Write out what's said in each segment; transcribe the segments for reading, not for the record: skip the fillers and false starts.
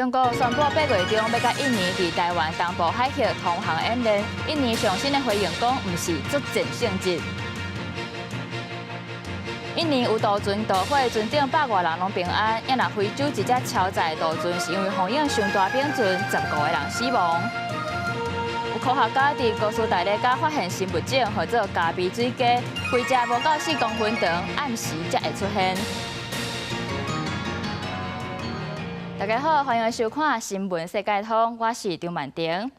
中國宣布8月中欲佮印尼佇臺灣東部海域通航演練，印尼上新的回應講，毋是作戰性質。印尼有渡船墮火，船頂百外人攏平安。也若非洲一隻超載渡船是因為風湧傷大反船，15個人死亡。有科學家佇哥斯達黎加發現新物種，號做咖啡水雞，規隻無夠4公分長，暗時才會出現。大家好，歡迎收看《新聞世界通》，我是張曼婷。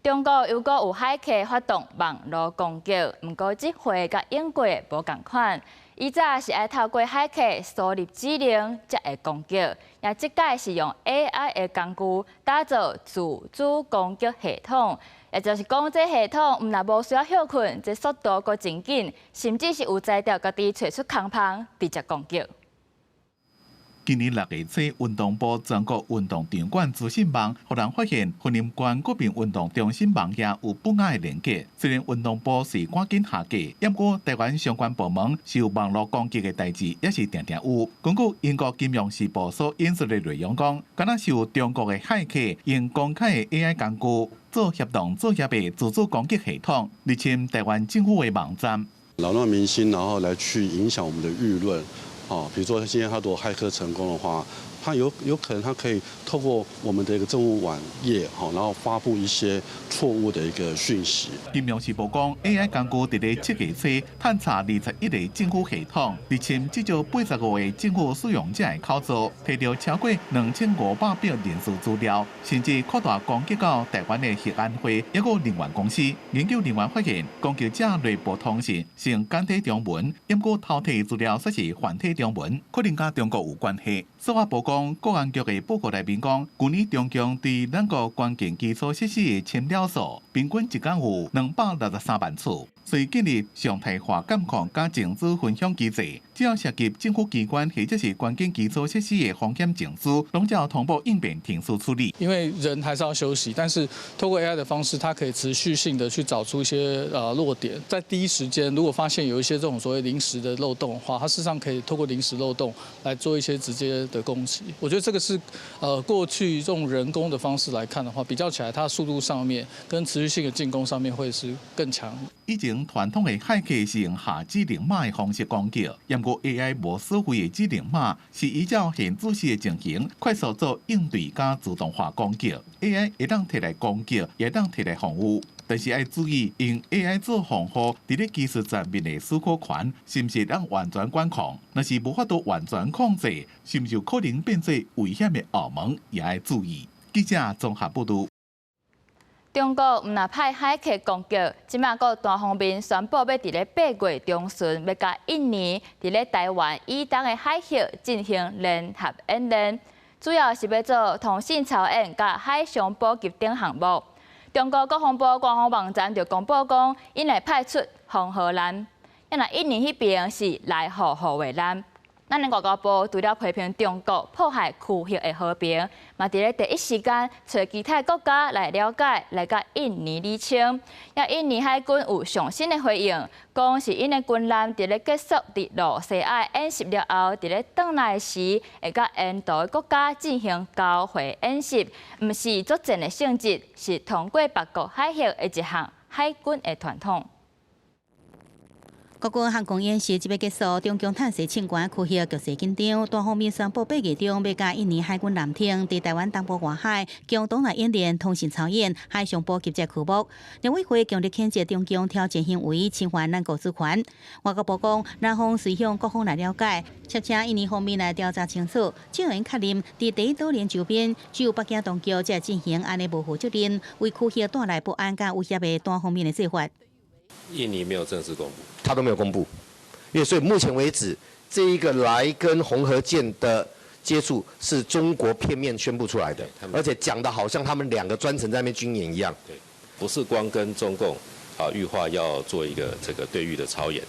中國猶閣有駭客發動網路攻擊，毋過這回佮英國無仝款。以早是愛透過駭客輸入指令才會攻擊，也這擺是用 AI 的工具打造自主攻擊系統，也就是講，這系統毋但無需要歇睏，這速度閣真緊，甚至是有才調家己揣出空縫，直接攻擊。今年6月初，運動部全國運動場館資訊網，予人發現雲林縣國民運動中心網頁有不雅的連結。雖然運動部是趕緊下架，毋過台灣相關部門受網路攻擊的代誌也是定定有。根據英國金融時報所引述的內容講，敢若是有中國的駭客用公開的 AI 工具做協同作業的自主攻擊系統，入侵台灣政府的網站，擾亂民心，然後來去影響我們的輿論。哦，比如說今天他如果駭客成功的話，他有可能他可以透過我們的一個政務網頁，哈，然後發布一些錯誤的一個訊息。金融時報講，AI 工具佇咧7月初探查21個政府系統，入侵至少85個政府使用者的口座，提著超過2500筆人事資料，甚至擴大攻擊到台灣的核安會抑閣能源公司。研究人員發現，攻擊者內部通訊是用簡體中文，毋過偷提資料煞是繁體中文，可能佮中國有關係。司法部講，國安局的報告內面講，舊年中共對咱國關鍵基礎設施的侵擾數，平均一工有263萬次。所以建立常態化監控佮情資分享機制，只要涉及政府機關或者是關鍵基礎設施的風險情資，攏照通報應變程序處理。因為人還是要休息，但是透過 AI 的方式，它可以持續性的去找出一些弱點，在第一時間如果發現有一些這種所謂臨時的漏洞的話，它事實上可以透過臨時漏洞來做一些直接的攻擊。我覺得這個是過去用人工的方式來看的話，比較起來，它速度上面跟持續性的進攻上面會是更強。以前傳統的駭客是用下指令碼的方式攻擊，毋過 AI 無所謂的指令碼，是依照現主時的情形快速做應對佮自動化攻擊。AI 會當提來攻擊，也會當提來防禦，但是愛注意，用 AI 做防護，佇咧技術層面的許可權，是毋是會當完全管控？若是無法度完全控制，是毋是有可能變做危險的後門？也愛注意。記者綜合報導。中國毋但派駭客攻擊，這馬閣單方面宣布欲佇咧8月中旬，欲佮印尼佇咧臺灣以東的海域進行聯合演練，主要是欲做通信操演、佮海上補給等項目。中國國防部官方網站就公布講，𪜶會派出紅河艦，啊若印尼彼邊是來福護衛艦。咱的外交部除了批評中國破壞區域的和平，嘛佇咧第一時間揣其他國家來了解，來佮印尼釐清。也印尼海軍有上新的回應，講是𪜶的軍艦佇咧結束佇露西亞演習了後，佇咧轉來時會佮沿途的國家進行交會演習，毋是作戰的性質，是通過別國海域的一項海軍的傳統。國軍航空演習這欲結束，中共探視清關區域局勢緊張，單方面宣布8月中欲佮印尼海軍艦艇佇臺灣東部外海共同來演練通信操演、海上補給這科目。陸委會強烈譴責中共挑戰行為，侵犯咱國主權。外交部講，南方隨向各方來了解，促請印尼方面來調查清楚，進而確認佇第一島鏈周邊只有北京當局才進行按呢無負責任、為區域帶來不安佮威脅的單方面的做法。印尼沒有正式公布，他都沒有公布，因為所以目前為止，這一個來跟紅河艦的接觸是中國片面宣布出來的，而且講的好像他們兩個專程在那邊軍演一樣。對，不是光跟中共啊，預劃要做一個這個對域的操演，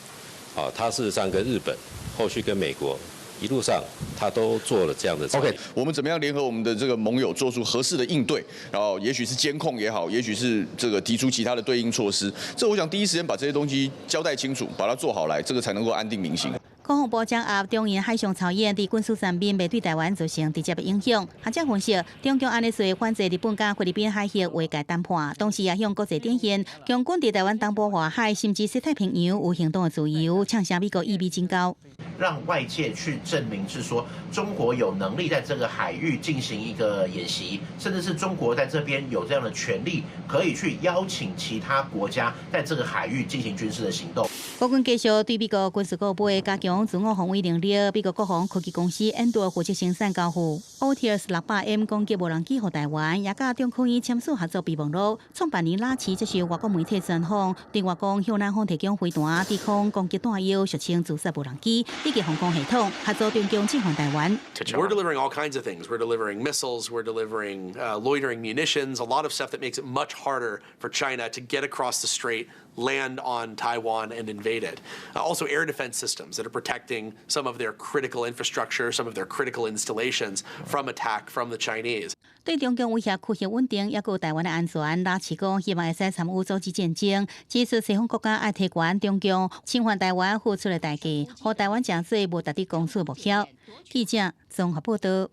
啊，他事實上跟日本，後續跟美國。一路上，他都做了這樣的。 OK，我們怎麼樣聯合我們的這個盟友，做出合適的應對？然後，也許是監控也好，也許是這個提出其他的對應措施。這我想第一時間把這些東西交代清楚，把它做好來，這個才能夠安定民心。國防部掌握中印海上操演，佇軍事上面袂對台灣造成直接的影響。學者分析，中共按呢做反制日本佮菲律賓海域劃界談判，同時也向國際展現共軍佇台灣東部外海甚至西太平洋有行動的自由，嗆聲美國意味真高。讓外界去證明是說中國有能力在這個海域進行一個演習，甚至是中國在這邊有這樣的權力，可以去邀請其他國家在這個海域進行軍事的行動。國軍繼續對美國軍事購買加強自我防衛能力。美國國防科技公司印度負責生產交付 Altius 600M 攻擊無人機予台灣，也佮中科院簽署合作備忘錄。創辦人拉奇接受外國媒體專訪，對外講向南方提供飛彈、低空攻擊彈藥，俗稱自殺無人機以及防空系統，合作中共進犯台灣。 We're delivering all kinds of things. We're delivering missiles. We're delivering loitering munitions. A lot of stuff that makes it much harder for China to get across the strait, land on Taiwan, and invade it. Also, air defense systems that are protecting some of their critical infrastructure, some of their critical installations from attack from the Chinese. 對中共威脅區域穩定，抑閣有台灣的安全，拉奇講希望會使參與阻止戰爭，指出西方國家愛提懸中共侵犯台灣付出的代價，予台灣成做無值得攻取目標。記者綜合報道。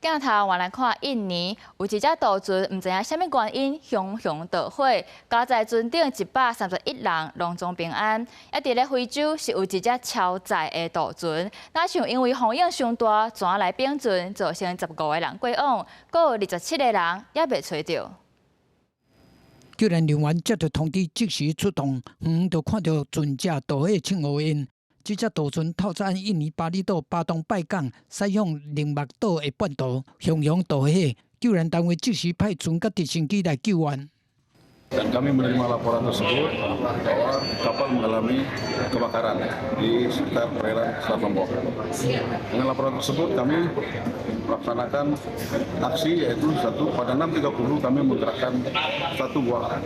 鏡頭換來看印尼，有一隻渡船，毋知影啥物原因，熊熊著火，加載船頂131人攏總平安。抑佇咧非洲是有一隻超載的渡船，若像因為風湧傷大，跩來反船，造成15個人過往，閣有27個人猶未揣著。救援人員接到通知，即時出動，遠遠就看著船隻著火衝烏煙。這隻渡船透早印尼巴厘島巴東拜港，駛向龍目島的半途，熊熊著火，救援單位即時派船佮直升機來救援。 Dan kami menerima laporan tersebut bahwa kapal mengalami kebakaran di sekitar perairan Selat Lombok. Dengan laporan tersebut kami melaksanakan aksi, yaitu satu, pada 6.30 kami menggerakkan satu buah.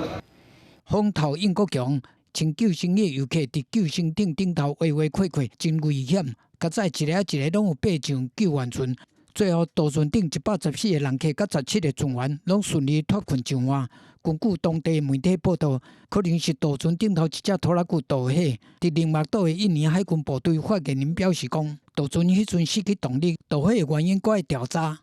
風頭湧閣強，穿救生衣遊客佇救生艇頂頭畫畫塊塊，真危險。較早一个一个攏有爬上救援船，最後渡船頂114個人客佮17個船員攏順利脫困上岸。根據當地媒體報道，可能是渡船頂頭一隻拖拉機著火。佇龍目島的印尼海軍部隊發言人表示講，渡船彼陣失去動力，著火的原因閣愛調查。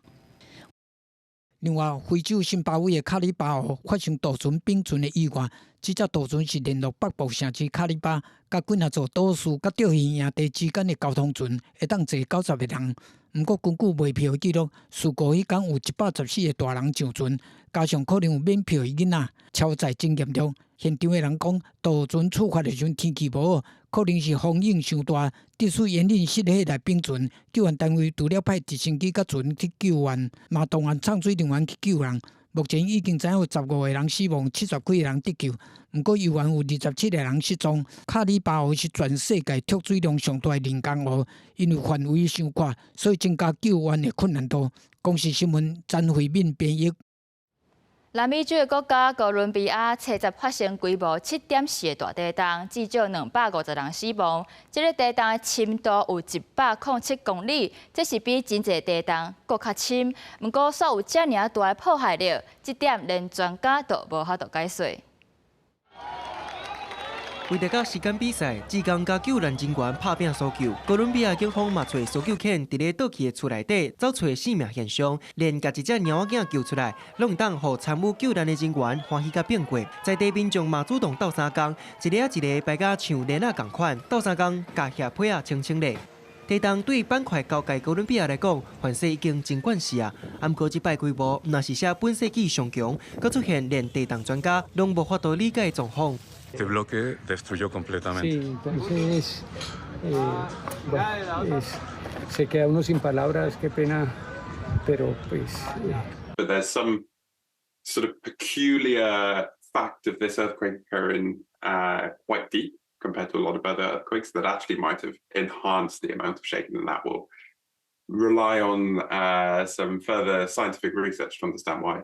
另外，非洲辛巴威的卡里巴湖發生渡船反船的意外。這隻渡船是聯絡北部城市卡里巴，佮幾若座島嶼佮釣魚營地之間的交通船，會當坐90個人。毋過，根據賣票記錄，事故彼工有114個大人上船，加上可能有免票的囡仔，超載真嚴重。現場的人講，渡船出發的時陣天氣無好，可能是風湧傷大，滴水岩嶺失火來反船。救援單位除了派直升機佮船去救援，嘛動員泅水人員去救人。目前已經知影有15個人死亡，70幾個人得救。毋過猶原有27個人失蹤。卡里巴湖是全世界濁水量上大的人工湖，因為範圍傷闊，所以增加救援的困難度。公視新聞詹慧敏編譯。南美洲的國家哥倫比亞，初十發生規模7.4的大地動，至少250人死亡。這个地動的深度有107公里，這是比真濟地動閣較深。毋過，煞有遮爾大的破壞力，這點連專家都無法度解說。為著佮時間比賽，志工佮救援人員拍拚搜救。哥倫比亞警方嘛揣搜救犬佇咧倒去的厝內底走揣生命現象，連共一隻貓仔囝救出來，攏會當予參與救援的人員歡喜甲變過。在地民眾嘛主動鬥相共，一个仔一个排甲像鏈仔仝款，鬥相共共額被仔清清咧。地動對板塊交界哥倫比亞來講，凡勢已經真慣勢啊。毋過這擺規模，毋若是寫本世紀上強，閣出現連地動專家攏無法度理解的狀況。 Este bloque destruyó completamente. Sí, entonces, bueno, se queda uno sin palabras, qué pena, pero pues. But there's some sort of peculiar fact of this earthquake occurring quite deep compared to a lot of other earthquakes that actually might have enhanced the amount of shaking, and that will rely on some further scientific research to understand why.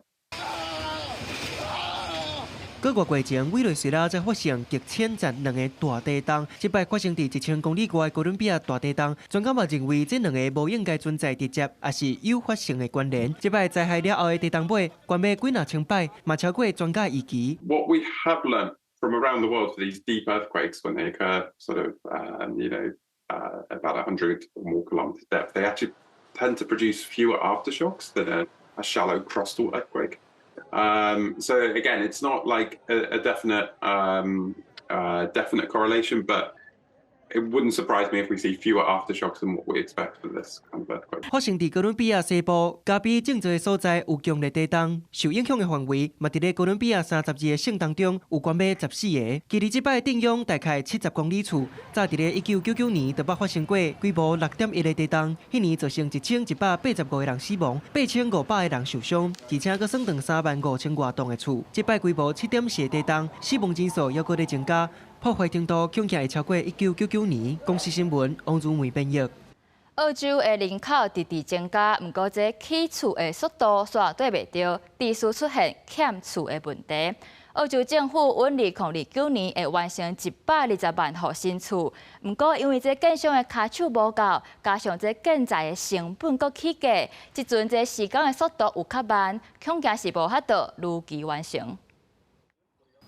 幾個月前，委內瑞拉才發生極淺層兩个大地動，這擺發生佇1000公里外哥倫比亞大地動。專家嘛認為，這兩个無應該存在直接，抑是誘發性的關聯。這擺災害了後的地動尾，懸欲幾若千擺，嘛超過專家預期。 What we have learned from around the world for these deep earthquakes when they occur, sort of, about 100 or more kilometers depth, they actually tend to produce fewer aftershocks than a shallow crustal earthquake. So again, it's not like a definite correlation, but it wouldn't surprise me if we see fewer aftershocks than what we expect for this kind of earthquake. 發生佇哥倫比亞西部加比種植的所在有強烈地動，受影響的範圍嘛佇咧哥倫比亞32個省當中有懸欲14个。距離這擺震央大概70公里處，早佇咧1999年就捌發生過規模6.1的地動，彼年造成1185個人死亡，8500個人受傷，而且閣損斷3萬5千外棟的厝。這擺規模7.4的地動，死亡人數猶閣咧增加。破壞程度恐驚會超過1999年。公視新聞王如梅編譯。澳洲的人口直直增加，毋過這起厝的速度煞綴袂著，持續出現欠厝的問題。澳洲政府穩2029年會完成120萬戶新厝，毋過因為這建商的跤手無夠，加上這建材的成本閣起價，這陣這時間的速度有較慢，恐驚是無法度如期完成。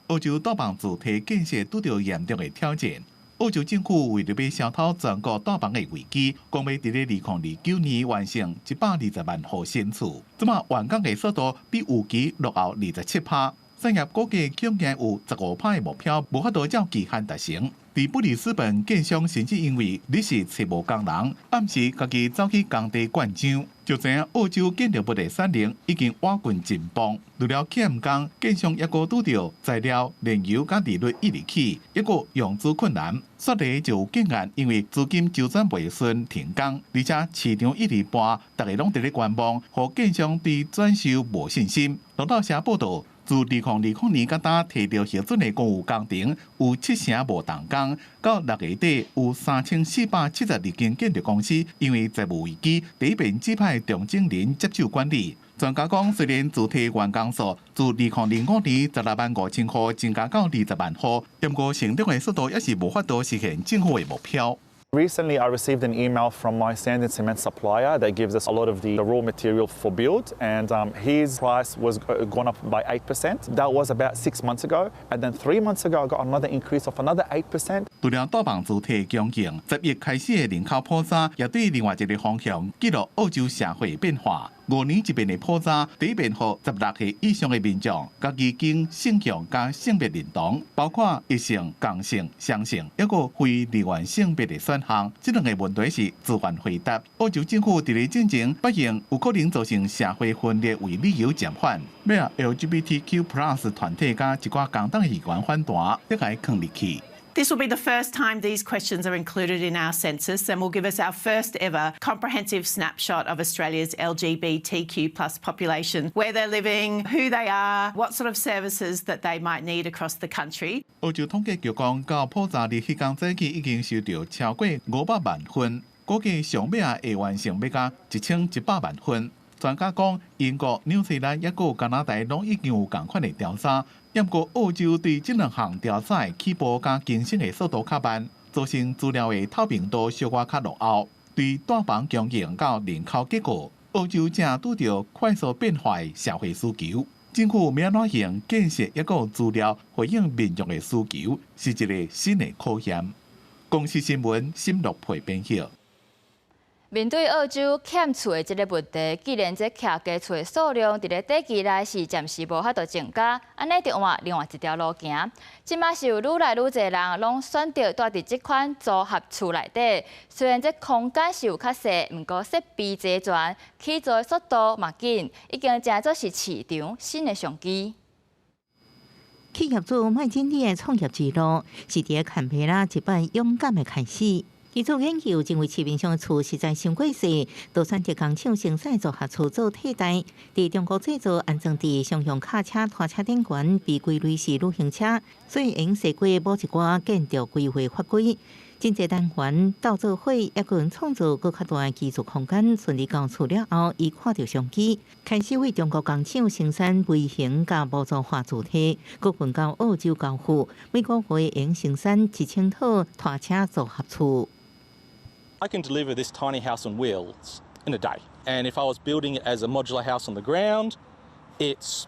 澳洲大房主體建設拄著嚴重的挑戰。澳洲政府為著欲消除全國大房的危機，講欲佇咧2029年完成120萬戶新厝。這馬完工的速度比預期落後27%，產業估計恐驚有15%的目標無法度照期限達成。佇布里斯本，建商甚至因為日時揣無工人，暗時家己走去工地灌漿。就知影澳洲建築物的產能已經倚近盡崩，除了欠工，建商抑閣拄著材料、燃油佮利率一直起，抑閣融資困難。雪梨就有建案因為資金周轉袂順停工，而且市場一直搬，逐家攏佇咧觀望，予建商對轉售無信心。路透社報導，自2020年到今，提著核准的公有工程有七成無動工，到6月底有3472間建築公司因為財務危機，第一遍指派重整人接手管理。專家講，雖然主體完工數自2005年16萬5千戶增加到20萬戶，毋過成長的速度抑是無法度實現政府的目標。 Recently, I received an email from my sand and cement supplier that gives us a lot of the raw material for build, and his price was gone up by 8%. That was about 6 months ago, and then 3 months ago, I got another increase of another 8%. 除了大房主體供應，10月開始的人口普查也對另外一个方向記錄澳洲社會變化。5年一遍的普查，第一遍予16歲以上的民眾，家己經性向佮性別認同，包括異性、同性、雙性，抑閣非二元性別的選項。這兩个問題是自願回答。澳洲政府佇咧進前不用有可能造成社會分裂為理由暫緩，欲 LGBTQ+ 團體佮一寡工黨議員反彈，欲共伊囥入去。 This will be the first time these questions are included in our census and will give us our first ever comprehensive snapshot of Australia's LGBTQ+ population, where they're living, who they are, what sort of services that they might need across the country. 澳洲統計局講，到普查日彼工早起已經收著超過500萬份，估計上尾仔會完成欲到1100萬份。專家講，英國、紐西蘭抑閣加拿大攏已經有仝款的調查，毋過澳洲對這兩項調查的起步佮更新的速度較慢，造成資料的透明度小可較落後。對大房供應到人口結構，澳洲正拄著快速變化的社會需求。政府欲按怎用建設抑閣資料回應民眾的需求，是一个新的考驗。公視新聞沈樂培編譯。面對澳洲欠厝的這个問題，既然這徛家厝的數量佇咧短期內是暫時無法度增加，按呢就換另外一條路行。這馬是有愈來愈濟人攏選擇蹛佇這款組合厝內底，雖然這空間是有較細，毋過設備齊全，起造的速度嘛緊，已經成做是市場新的商機。企業主麥金利的創業之路，是佇坎培拉一擺勇敢的開始。伊做研究認為市面上的厝實在傷過細，就選擇工廠生產組合厝做替代。佇中國製造安裝佇商用卡車、拖車頂懸，被歸類是旅行車，所以會使過某一寡建築規劃法規。真濟單元鬥做伙，抑閣能創造閣較大的居住空間。順利交厝了後，伊看著商機，開始為中國工廠生產微型佮模組化主體，閣運到澳洲交付，每個月會生產1000套拖車組合厝。 I can deliver this tiny house on wheels in a day. And if I was building it as a modular house on the ground, it's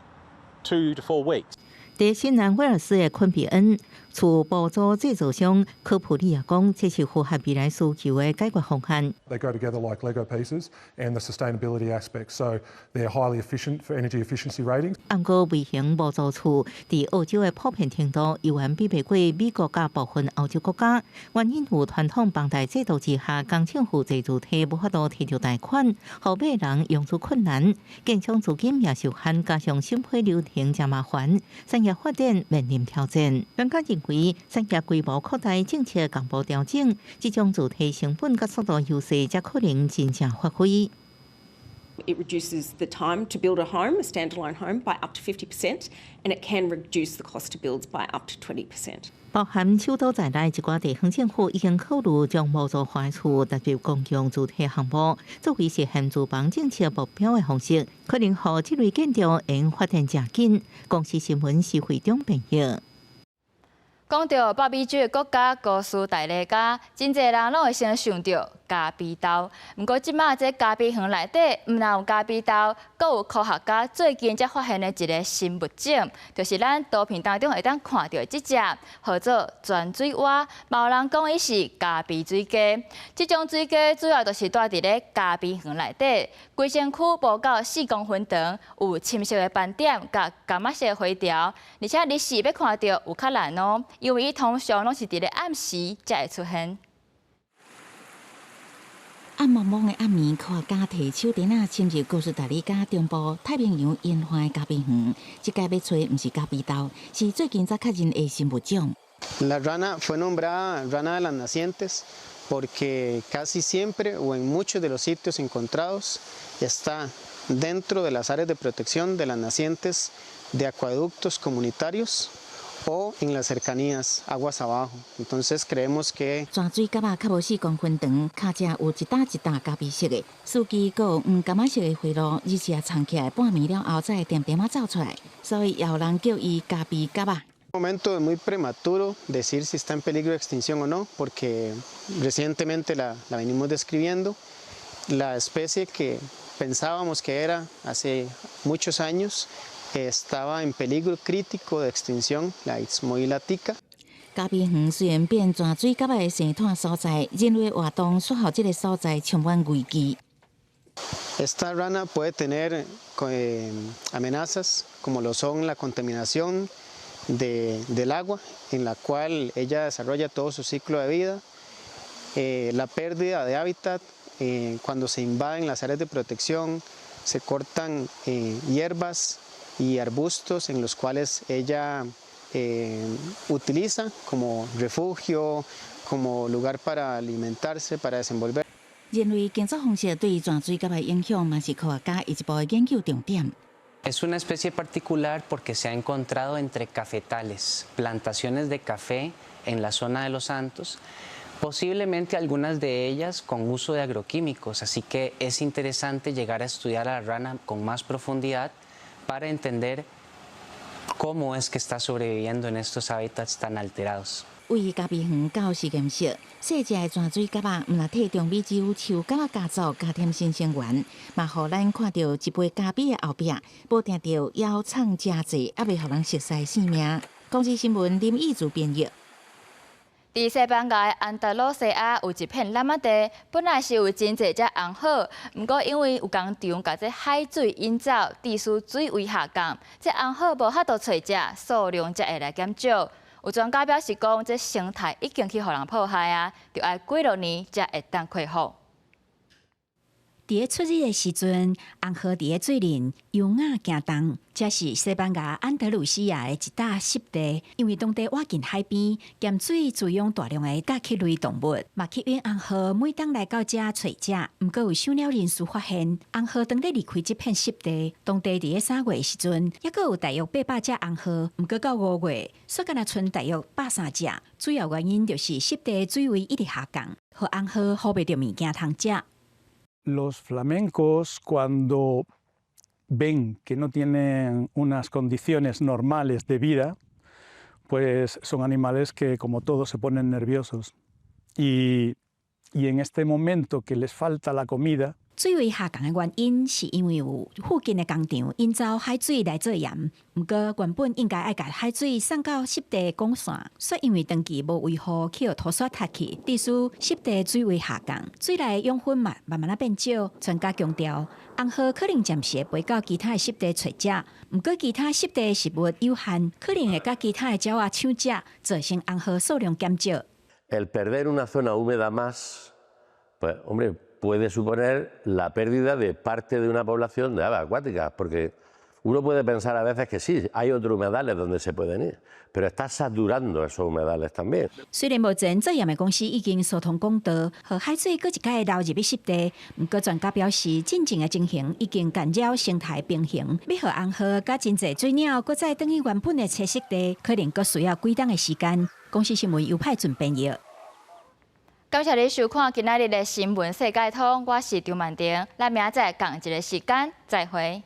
2 to 4 weeks. 佇新南威爾斯的昆比恩，厝模組製造商科普利也講，這是符合未來需求的解決方案。 They go together like Lego pieces, and the sustainability aspect. So they're highly efficient for energy efficiency ratings. 毋過微型模組厝佇澳洲的普遍程度，猶原比袂過美國佮部分歐洲國家。原因有傳統房貸制度之下，工廠負債主體無法度提著貸款，予買人融資困難，建商資金也受限，加上審批流程誠麻煩，產業發展面臨挑戰。專家認為，產業規模擴大，政策同步調整，這種住體成本佮速度優勢，才可能真正發揮。 It reduces the time to build a home, a standalone home, by up to 50%, and it can reduce the cost to build by up to 20%. 包含首都在內，一寡地方政府已經考慮將模組化厝納入公共住宅項目，作為實現住房政策目標的方式，可能予這類建築會發展誠緊。公視新聞施惠中編譯。講著北美洲的國家哥斯達黎加，真濟人攏會先想著咖啡豆。毋過這馬這咖啡園內底，毋但有咖啡豆，閣有科學家最近才發現的一个新物種，就是咱圖片當中會當看著的這隻，號做泉水蛙。嘛有人講伊是咖啡水雞。這種水雞主要就是蹛佇咧咖啡園內底，規身軀無到4公分長，有深色的斑點佮柑仔色的花條，而且日時欲看著有較難哦，因為伊通常攏是佇咧暗時才會出現。暗濛濛的暗暝，科學家提手電仔深入哥斯達黎加中部太平洋沿岸的咖啡園。這擺欲揣毋是咖啡豆，是最近才確認的新物種。 La rana fue nombrada rana de las nacientes porque casi siempre o en muchos de los sitios encontrados está dentro de las áreas de protección de las nacientes de acueductos comunitarios o en las cercanías, aguas abajo. Entonces creemos que 泉水蛤仔較無4公分長，跤脊有一搭一搭咖啡色的，四肢閣有黃柑仔色的花露，日時藏起來半暝了後才會恬恬仔走出來，所以也有人叫伊咖啡蛤仔。 Momento es muy prematuro decir si está en peligro de extinción o no, porque recientemente la venimos describiendo. La especie que pensábamos que era hace muchos años estaba en peligro crítico de extinción, la Ixmuila tica. 咖啡園雖然變泉水蛤仔的生態所在，人類活動煞予這个所在充滿危機。 Esta rana puede tener amenazas como lo son la contaminación del agua en la cual ella desarrolla todo su ciclo de vida, la pérdida de hábitat cuando se invaden las áreas de protección, se cortan hierbas y arbustos en los cuales ella utiliza como refugio, como lugar para alimentarse, para desenvolver. 人類耕作方式對泉水蛤仔的影響，嘛是科學家一步的研究重點。 Es una especie particular porque se ha encontrado entre cafetales, plantaciones de café en la zona de Los Santos, posiblemente algunas de ellas con uso de agroquímicos, así que es interesante llegar a estudiar a la rana con más profundidad para entender cómo es que está sobreviviendo en estos hábitats tan alterados. 位於咖啡園到實驗室，細隻的泉水蛤仔，毋但替中美洲樹蛤仔家族加添新成員，嘛予咱看著一杯咖啡的後壁，無定著隱藏誠濟，猶未予人熟悉的生命。公視新聞林義祖編譯。佇西班牙的安達魯西亞有一片湳仔地，本來是有真濟隻紅鶴，毋過因為有工廠共這海水引走，致使水位下降，這紅鶴無法度揣食，數量才會來減少。有專家表示講，這生態已經去予人破壞啊，著愛幾落年才會當恢復。佇咧出日的時陣，紅鶴佇咧水裡優雅行動，這是西班牙安達魯西亞的一搭濕地。因為當地倚近海邊，鹹水滋養大量的甲殼類動物，嘛吸引紅鶴每當來到遮揣食。毋過有賞鳥人士發現，紅鶴當咧離開這片濕地，當地佇咧3月的時陣，猶閣有大約800隻紅鶴，毋過到5月，煞干焦賰大約130隻。主要原因就是濕地水位一直下降，予紅鶴予袂著物件通食。 Los flamencos, cuando ven que no tienen unas condiciones normales de vida, pues son animales que, como todos, se ponen nerviosos. Y en este momento que les falta la comida, 水位下降的原因是因為有附近的工廠引走海水來做鹽。毋過原本應該愛共海水送到濕地管線，卻因為長期無維護，去予塗沙塌去，致使濕地水位下降，水內養分嘛慢慢仔變少。專家強調，紅河可能暫時會飛到其他的濕地揣食，毋過其他濕地食物有限，可能會佮其他的鳥仔搶食，造成紅河數量減少。 El perder una zona húmeda más, pues, hombre, puede suponer la pérdida de parte de una población de aves acuáticas, porque uno puede pensar a veces que sí, hay otros humedales donde se pueden ir, pero está saturando esos humedales también. 雖然目前做鹽的公司已經疏通管道，予海水閣一擺流入去濕地，毋過專家表示，進前的情形已經干擾生態平衡，欲予紅河佮真濟水鳥閣再轉去原本的棲息地，可能閣需要幾冬的時間。公視新聞由派準編譯。感謝你收看今仔日的新聞世界通，我是張曼婷，咱明仔載仝一个時間再會。